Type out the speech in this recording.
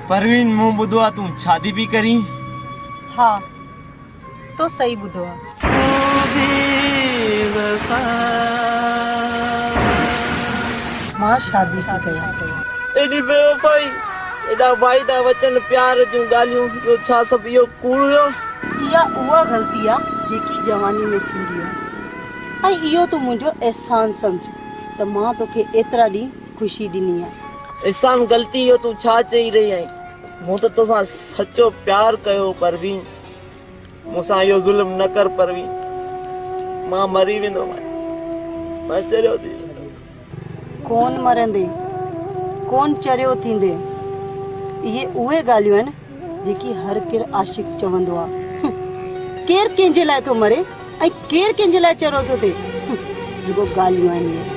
پروين مون ٻڌو آ تون شادي پي ڪرين. ها تو صحيح ٻڌو آ. مان شادي ٿي ڪيان. ايڏي بيوفائي، ايڏا واعدا وچن پيار جون ڳالهيون اهو ڇا سڀ اهو ڪوڙ هيو؟ اها اها غلطي آ جيڪي جواني ۾ ٿيندي آ ۽ اهو تون منهنجو احسان سمجهه ته مان توکي ايترا ڏينهن خوشي ڏني آ. احسان غلطي اهو تون ڇا چئي رهي آهين؟ مون ته توسان سچو پيار ڪيو هو پروين. مون سان اهو ظلم نه ڪر پروين. مان مري ويندومانء. مان چريو ٿي ويندس. ڪون مرندين، ڪون چريو ٿيندين. اهي اهي ڳالهيون آهن جيڪي هر ڪير عاشق چوندو آ. ڪير ڪنهن جي لاء ٿو مري ۽ ڪير ڪنهن جي لاء چريو ٿو ٿئي. رڳو ڳالهيون آهن اهي.